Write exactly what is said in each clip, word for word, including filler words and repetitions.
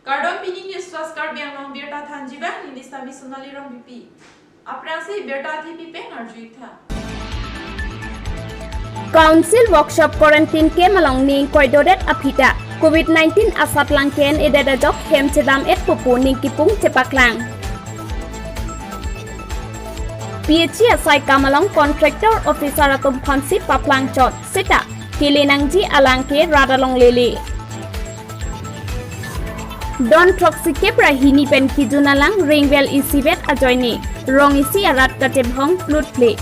Kardom, pini News Fast Karbi Anglong birta thanji abang, neli Sami Sonali Rongpipi. Aphrangsi birta athe pipe ngarju-ik tha. Council workshop quarantine camp along ning ingkoi dodet aphi ta covid nineteen asatlang ke-en-edet ajok hem chedam-etpo pu ning kipung chepaklang. P H E asai kam along contractor officer atum aphansi paplang chot seta kele nangji alang ke rat along lele. Don throksi kep ra hini pen kejun alang ringvel isivet ajoine rong isi arat kachebhong plutple.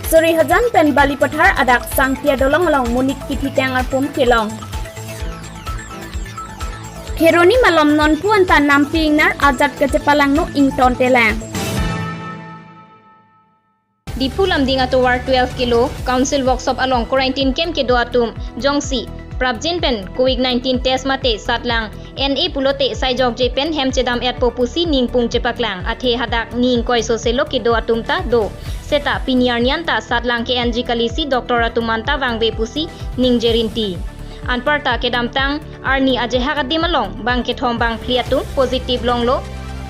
Sorihajan pen Balipathar adak Sangtia dolong along monit kithitang arpum kelong. Kheroni malom nonpu anta nampi ingnar ajat kachepalangno ingtontelang. Diphu Lumding atovar twelve kilo Council workshop along quarantine camp kedo atum jongsi prapjin pen covid nineteen test mate satlang en-e pulote saijokje pen hem chedam-etpo pusi ningpung chepaklang. Athe hadak ni ingkoi soselo kedo atum ta do. Seta pini arni anta satlang ke-enji kalisi doctor atum anta vangve pusi ningje rinti. Anparta kedamtang arni ajehak adim along bang kethom bang phli atum positive longlo.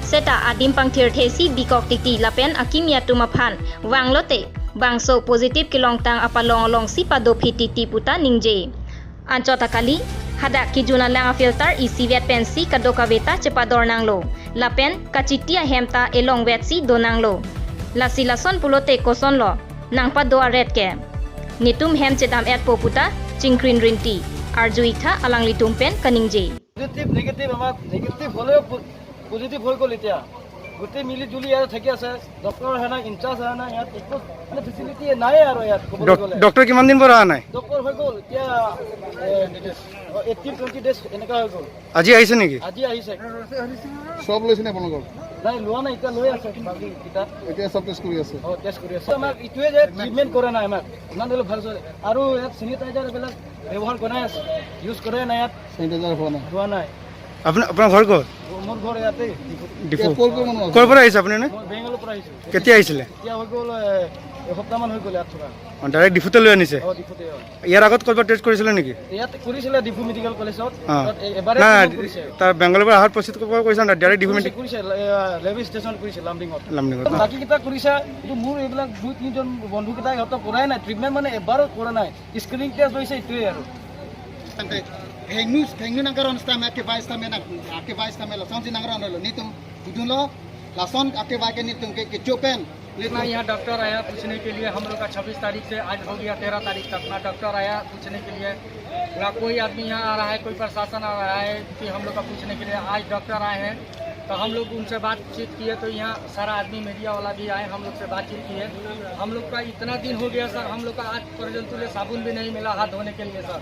Seta adim pangthirthesi bikok titi lapen akimi atum aphan vanglote bangso positive kelongtang apalong alongsi padophi titi puta ningje. Anchot akali, hadak kejun alang a-filter isivet pensi kadokave ta chepador nanglo. Lapen kachiti ahem ta elongvetsi do nanglo. Lasi lason pulote kosonlo nangpado aret ke? Netum hem chedam-etpo puta chingkrin rinti. Arju-ik tha alanglitum pen kaningje. Positive, negative, আমাৰ নিগেটিভ হ'লেও প-, পজিটিভ হৈ গ'ল এতিয়া। গোটেই মিলি জুলি ইয়াতে থাকি আছে। ডক্টৰ আহে নাই, ইনচাৰ্জ আহে নাই, ইয়াত একো মানে ফেচিলিটি নাই আৰু ইয়াত ক'বলৈ ডক-, গ'লে। ডক্টৰ কিমান দিন পৰা অহা নাই? ডক্টৰ হৈ গ'ল এতিয়া, এ, এইটিন টুৱেণ্টি ডেজ এনেকুৱা হৈ গ'ল। আজি আহিছে নেকি? আজি আহিছে। চব লৈছে নে আপোনালোকৰ? নাই, লোৱা নাই, এতিয়া লৈ আছে বাকীকেইটা। এতিয়া চব টেষ্ট কৰি আছে? অ, টেষ্ট কৰি আছে। আমাক ইটোৱে যে ট্ৰিটমেণ্ট কৰা নাই আমাক, ইমান হ'লে ভাল চলে। আৰু ইয়াত চেনিটাইজাৰ এইবিলাক ব্যৱহাৰ কৰাই আছে, ইউজ কৰাই নাই ইয়াত। চেনিটাইজাৰ হোৱা নাই? হোৱা নাই। আপোনাৰ, আপোনাৰ ঘৰ ক'ত? মোৰ ঘৰ ইয়াতে, ডিফু। ডিফু। ইয়াত ক'ৰ ক'ৰ মানুহ আছে? ক'ৰ পৰা আহিছে আপুনি এনে? মই বেংগলৰ পৰা আহিছোঁ। কেতিয়া আহিছিলে? এতিয়া হৈ গ'ল, এ, এসপ্তাহমান হৈ গ'ল ইয়াত থকা। অ, ডাইৰেক্ট ডিফুতে লৈ আনিছে? অ, ডিফুতে, অ। ইয়াৰ আগত ক'ৰবাত টেষ্ট কৰিছিলে নেকি? ইয়াত কৰিছিলে ডিফু মেডিকেল কলেজত। অ। তাত এ-, এবাৰে নাই, ট্ৰিটমেণ্ট কৰিছে। তাৰ বেংগলৰ পৰা অহাৰ পাছত ক'ৰবাত কৰিছে নে? ডাইৰেক্ট ডিফু কৰিছে, মেডিকেল? কৰিছে, এ, ৰেলৱে ষ্টেচন কৰিছে লামডিঙত। লামডিঙত, অ। বাকীকেইটা কৰিছে, কিন্তু মোৰ এইবিলাক দুই তিনিজন বন্ধুকেইটাই সিহঁতক কৰাই নাই, ট্ৰিটমেণ্ট মানে এবাৰো কৰা নাই। Screening test লৈছে এইটোৱে আৰু। Tangte, phengnu, phengnu nangkaron sitame, akevai sitame nang, akevai sitame lason si nangkaron lo, netum, kudunlo, lason akevai ke netum ke, kechopen, netum. ना यहाँ डॉक्टर आया पूछने के लिए, हम लोग का छब्बीस तारीख से आज हो गया तेरह तारीख तक, ना डॉक्टर आया पूछने के लिए, ना कोई आदमी यहाँ आ रहा है, कोई प्रशासन आ रहा है कि हम लोग का पूछने के लिए। आज डॉक्टर आए हैं, तो हम लोग उनसे बातचीत किए, तो यहाँ सारा आदमी मीडिया वाला भी आए, हम लोग से बातचीत किए। हम लोग का इतना दिन हो गया सर, हम लोग का आज पर्यंत ले साबुन भी नहीं मिला हाथ धोने के लिए सर।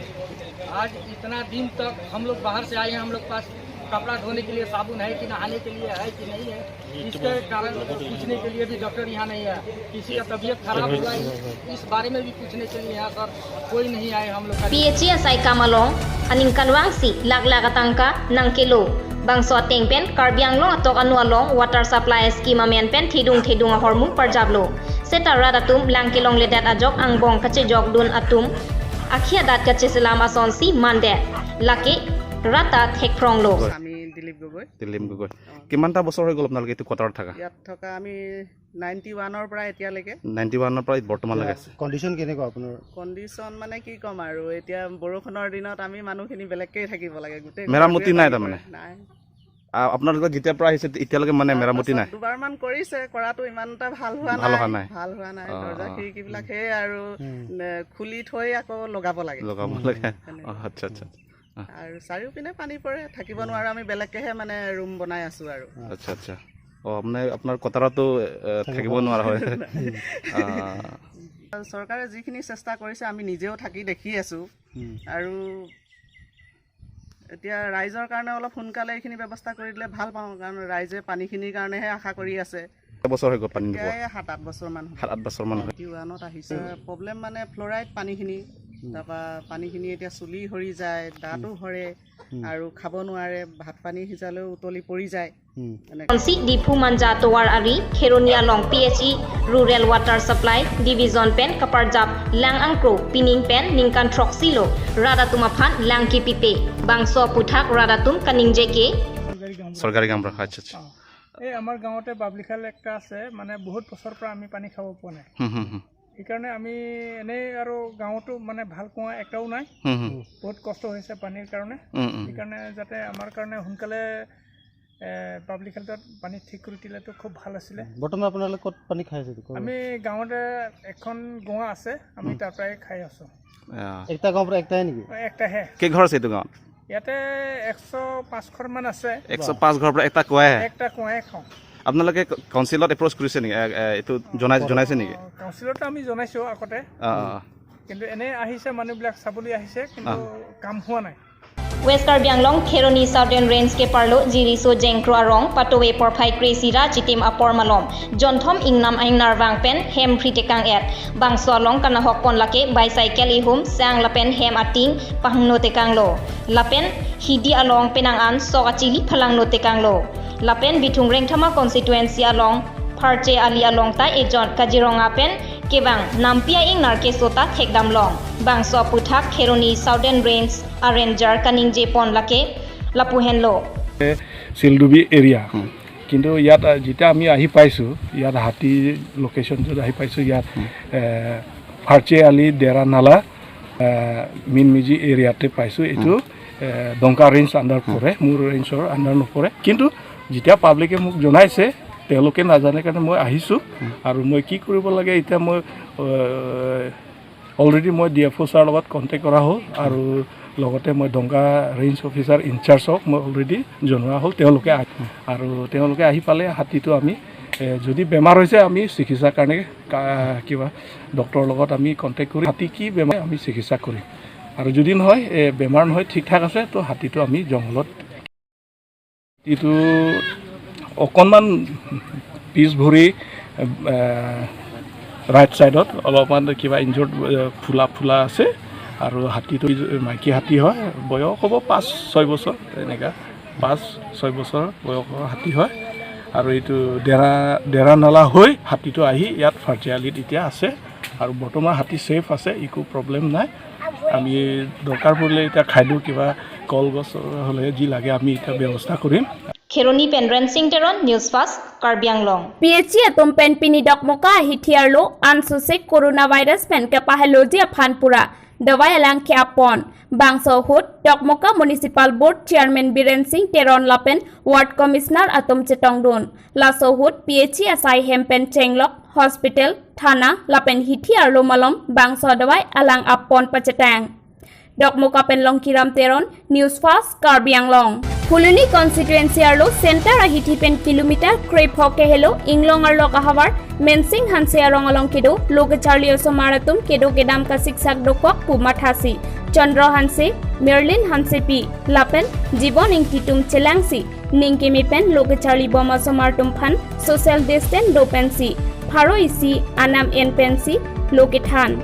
आज इतना दिन तक हम लोग बाहर से आए हैं, हम लोग पास कपड़ा धोने के लिए साबुन है कि नहाने के लिए है कि नहीं है, इसके कारण पूछने के लिए भी डॉक्टर यहाँ नहीं है। किसी का तबीयत खराब हुआ, इस, इस बारे में भी पूछने के लिए यहाँ सर कोई नहीं आए हम लोग का। P H E asai kam along aning kalvangsi lakh lakh atangka nangkelo. Bangso ateng pen Karbi Anglong atok anu along water supply scheme amen pen thedung thedung ahormu parjaplo. Seta rat atum lang kelongledet ajok angbong kachejokdun atum akhei adat kacheselam asonsi mandet. Lake rat ta thekphronglo. আমি দিলীপ গগৈ। দিলীপ গগৈ। অ। কিমানটা বছৰ হৈ গ'ল আপোনালোকে এইটো কোৱাৰ্টাৰত থকা? ইয়াত থকা আমি নাইণ্টি ওৱানৰ পৰা এতিয়ালৈকে। নাইণ্টি ওৱানৰ পৰা বৰ্তমানলৈকে আছে। কণ্ডিশ্যন কেনেকুৱা আপোনাৰ? কণ্ডিশ্যন মানে কি ক'ম আৰু, এতিয়া বৰষুণৰ দিনত আমি মানুহখিনি বেলেগকেই থাকিব লাগে, গোটেই মেৰামতি ঘৰটোৱে নাই পানী তাৰমানে? পৰে। নাই। আ, আপোনালোকে যেতিয়াৰ পৰা আহিছে, এতিয়ালৈকে মানে মেৰামতি নাই? তাৰপাছত দুবাৰমান কৰিছে, কৰাটো ইমান এটা ভাল হোৱা নাই। ভাল হোৱা নাই? ভাল হোৱা নাই। অ, দৰ্জা অ। খিৰিকীবিলাক সেই আৰু, উম। নে, খুলি থৈ আকৌ লগাব লাগে। লগাব লাগে। উম। তেনেকুৱা। অ, আচ্ছা, আচ্ছা। অ। আৰু চাৰিওপিনে পানী পৰে, থাকিব নোৱাৰো, আমি বেলেগকেহে মানে ৰুম বনাই আছো আৰু। আচ্ছা, আচ্ছা। অ, মানে আপোনাৰ কোৱাৰ্টাৰতো, এ, থাকিব থাকিব নোৱাৰা হয়। উম। অ। চৰকাৰে যিখিনি চেষ্টা কৰিছে, আমি নিজেও থাকি দেখি আছো। উম। আৰু এতিয়া ৰাইজৰ কাৰণে অলপ সোনকালে এইখিনি ব্যৱস্থা কৰি দিলে ভাল পাওঁ, কাৰণ ৰাইজে পানীখিনিৰ কাৰণেহে আশা কৰি আছে। কেইবছৰ হৈ গ'ল পানী নোপোৱা? এতিয়া এই সাত আঠ বছৰমান হ'ল। সাত আঠ বছৰমান হ'ল। নাইণ্টি ওৱানত আহিছে। প্ৰব্লেম মানে ফ্ল'ৰাইড পানীখিনি, উম। তাৰপৰা পানীখিনি এতিয়া চুলি সৰি যায়, দাঁতো উম। সৰে, উম। আৰু খাব নোৱাৰে, ভাত পানী সিজালেও উতলি পৰি যায়। Hmm. Konsi Diphu Manja tovar ari Kheroni along P H E Rural Water Supply Division pen kaparjap lang angkro pining pen ningkan throksi lo rat atum aphan lang kepipe, bangso aphuthak rat atum kaningje ke. চৰকাৰী কাম ৰখা, আচ্ছা, আচ্ছা। অ। এই আমাৰ গাঁৱতে বাবলিখাল একটা আছে, মানে বহুত বছৰৰ পৰা আমি পানী খাব পোৱা নাই। হুম, হুম, হুম। সেইকাৰণে আমি এনেই আৰু গাঁৱতো মানে ভাল কুঁৱা এটাও নাই। হুম, হুম। বহুত কষ্ট হৈছে পানীৰ কাৰণে। উম, উম। সেইকাৰণে যাতে আমাৰ কাৰণে সোনকালে, এ, পাব্লিক হেল্থত পানী ঠিক কৰি দিলেতো খুব ভাল আছিলে। বৰ্তমান আপোনালোকে ক'ত পানী খাই আছে? আমি গাঁৱতে এখন কুঁৱা আছে, আমি উম। তাৰ পৰাই খাই আছো। আহ। একটা গাঁৱৰ পৰা একটাই নেকি? একটাহে। কেইঘৰ আছে এইটো গাঁৱত? ইয়াতে একশ পাঁচ ঘৰমান আছে। একশ পাঁচ ঘৰৰ পৰা এটা কুঁৱাই আহে? একটা কুঁৱাই খাওঁ। আপোনালোকে ক-, কাউন্সিলত এপ্ৰ'চ কৰিছে নেকি? এ, এ, এইটো জনাই-, জনাইছে নেকি? কাউন্সিলতো আমি জনাইছো আগতে। অ, অ, অ। কিন্তু এনে আহিছে, মানুহবিলাক চাবলৈ আহিছে, কিন্তু অ। কাম হোৱা নাই। West Karbi Anglong Kheroni Southern Range keparlo Jiriso Jengkro arong patowe porphai kre-isi ra chitim apor malom jonthom ingnam ingnar vang pen hem phri tekang et. Bangso along kanahok pon lake bicycle ihum sang lapen hem ating pahangno tekanglo. Lapen hidi along penang an sok achili phalangno tekanglo. Lapen Bithung Rengthama constituency along Pharche Ali along ta ejon Kaziranga pen kevang nampi a-ingnar keso ta thekdam long. Bangso aphuthak Kheroni Southern Range a-ranger kaningje pon lake lapu henlo. Shildubi area. হুম। কিন্তু ইয়াত, আহ, যেতিয়া আমি আহি পাইছোঁ, ইয়াত হাতী লোকেশ্যন য'ত আহি পাইছোঁ, ইয়াত, হুম। এ, ফাৰ্চে আলি, ডেৰা নালা, আহ, মিনমিজি এৰিয়াতে পাইছোঁ। এইটো, হুম। এ, ডংকা ৰেঞ্জ আণ্ডাৰ হুম। পৰে, মোৰ ৰেঞ্জৰ আণ্ডাৰ নপৰে। কিন্তু যেতিয়া পাব্লিকে মোক জনাইছে, তেওঁলোকে নাজানে কাৰণে মই আহিছোঁ। হুম। আৰু মই কি কৰিব লাগে এতিয়া মই, আহ, অলৰেডি মই ডি এফ অ' ছাৰ লগত কণ্টেক্ট কৰা হ'ল আৰু লগতে মই ডংকা ৰেঞ্জ অফিচাৰ ইনচাৰ্জক মই অলৰেডি জনোৱা হ'ল, তেওঁলোকে আহ-, আৰু তেওঁলোকে আহি পালে হাতীটো আমি, এ, যদি বেমাৰ হৈছে আমি চিকিৎসাৰ কাৰণে কা-, কিবা ডক্টৰৰ লগত আমি কণ্টেক্ট কৰি হাতী কি বেমাৰ আমি চিকিৎসা কৰিম আৰু যদি নহয়, এ, বেমাৰ নহয়, ঠিক ঠাক আছে, তো হাতীটো আমি জংঘলত এইটো অকণমান পিছ ভৰি, এ, ৰাইট চাইডত অলপমান কিবা ইনজৰ্ড, এ, ফুলা ফুলা আছে। আৰু হাতীটো মাইকী হাতী হয়, বয়স হ'ব পাঁচ ছয় বছৰ, এনেকা পাঁচ ছয় বছৰ বয়সৰ হাতী হয়। আৰু এইটো ডেৰা, ডেৰা নালা হৈ হাতীটো আহি ইয়াত ফাৰ্চে আলিত এতিয়া আছে। আৰু বৰ্তমান হাতী ছেফ আছে, একো প্ৰব্লেম নাই। আমি দৰকাৰ পৰিলে এতিয়া খাদ্য কিবা কলগছ হ'লে যি লাগে আমি এতিয়া ব্যৱস্থা কৰিম। Kheroni pen Rensing Teron, News Fast, Karbi Anglong. P H E atum pen pini Dokmoka ahithi arlo ansose coronavirus pen kepahelo ji aphan pura dawai alang ke-ap pon. Bangso ahut Dokmoka Municipal Board Chairman Biren Singh Teron lapen Ward Commissioner atum chetongdun. Laso ahut P H E asai hem pen chenglok, hospital, thana lapen hithi arlo malom bangso dawai alang ap pon pachetang. Dokmoka pen Longkiram Teron, News Fast, Karbi Anglong. Phuloni constituency arlo center ahithi pen kilometer krepho kehelo Inglong arlok ahavar Mensing Hanse arong along kedo lo kecharli osomar atum kedo kedam kasiksak dokok pu mathasi Chandra Hanse, Merlin Hansepi lapen Jibon Ingti atum chelangsi ning keme pen lo kecharli bom asomar atum aphan social distance do pensi pharo isi anam en pensi lo kethan.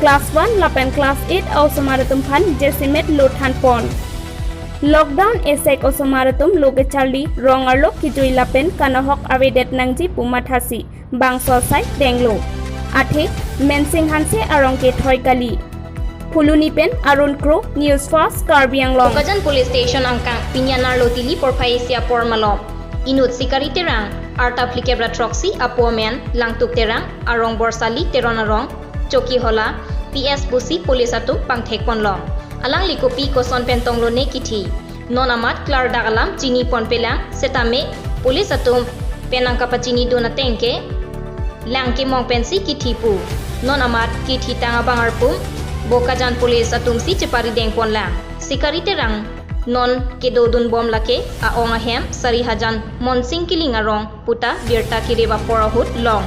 Class one lapen class eight a-osomar atum aphan jasemet lo than pon. Lockdown esek osomar atum lo kecharli rong arlo kejui lapen kanahok avedet nangji pu mathasi bangso asai denglo. Athe Mensing Hanse arong kethoi kali. Phuloni pen Arun Kro, News Fast, Karbi Anglong. Bokajan Police Station angkang pini anerlo tili porphai isi apor malom inut Sikari Terang, arta phlikep ra throksi, apo amen Langtuk Terang, arong Borsali Teron arong, Chokihola, P S pusi police atum pangthek ponlong. Alangli kopi koson pen tonglo ne kithi. Non amat klardak alam chini ponpelang setame police atum pen nangkapachinidun ateng ke lang kemong pensi kithi pu. Non amat kithitang abang arpum Bokajan police atumsi cheparideng ponlang. Sikari Terang non kedodun bom lake a-ong ahem Sarihajan Monsing Kiling arong puta birta kereba apor ahut long.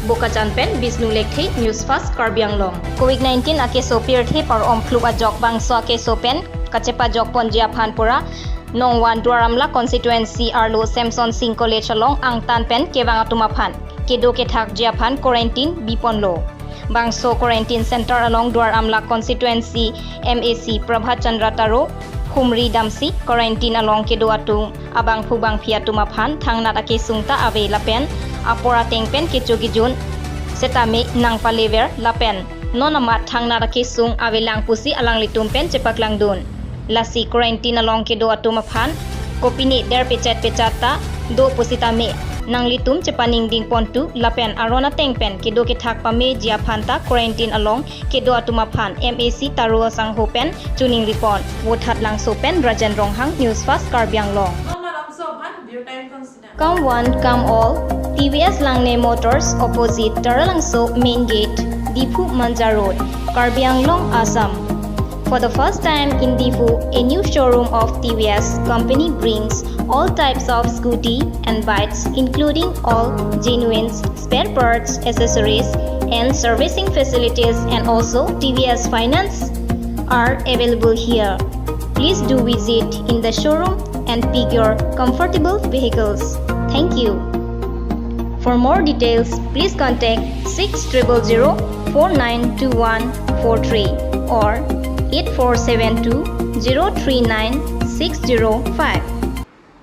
Bokajan pen Bisnu Lekthe, News Fast, Karbi Anglong. Covid nineteen akeso pirthe par-om phlup ajok bangso akeso pen kachepajok ponji aphan pura Nongwan Duar Amla constituency arlo Samson Singh College along angtan pen kevang atum aphan kedo kethakji aphan quarantine bi ponlo. Bangso quarantine center along Duar Amla constituency M A C Prabhat Chandra Taro, humri damsi quarantine along kedo atum abangphu bangphi atum aphan thangnat akesung ta ave lapen apor ateng pen kecho kejun setame nangpalever lapen non amat thangnat akesung avelang pusi alanglitum pen chepaklangdun. Lasi quarantine along kedo atum aphan kopine der pechat pechat ta do pusitame nanglitum chepaningding pontu lapen aron ateng pen kedo kethak pameji aphan ta quarantine along kedo atum aphan M A C Taro asangho pen choningri pon. Vothatlangso pen Rajan Ronghang, News Fast Karbi Anglong. Non malomso aphan birta ingkon sina. Come one, come all. T V S Langne Motors, opposite Taralangso Main Gate, Diphu Manja Road, Karbi Anglong, Assam. For the first time in Diphu, a new showroom of T V S company brings all types of scooty and bikes, including all genuine spare parts, accessories, and servicing facilities, and also T V S finance are available here. Please do visit in the showroom and pick your comfortable vehicles. Thank you. For more details, please contact six triple zero four nine two one four three or eight four seven two zero three nine six zero five.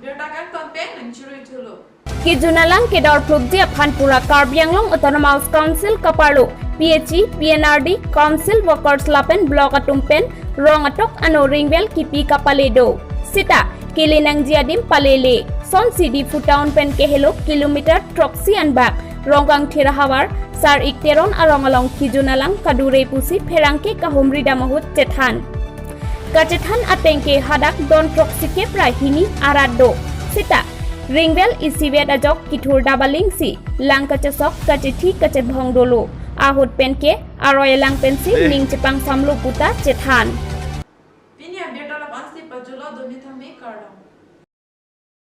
Birta kangton pen nangchirui thulo. Kejun alang kedorphlupji aphan pura Karbi Anglong Autonomous Council kaparlo P H E, P N R D, Council workers lapen block atum pen rong atok ano ringvell kipi kapale do. Seta kele nangji adim palele. Sonsi Diphu town pen kehelo kilometer throksi anbak Rongkangthir ahavar Sar-ik Teron arong along kejun alang kadure pusi pherangke kahumri dam ahut chethan. Kachethan ateng ke hadak don throksi kep ra hini arat do. Seta ringvell isivet ajok kithur dabalingsi lang kachesok kachethi kachebhong dolo. Ahut pen ke aroi alang pensi ning chepangsamlo puta chethan.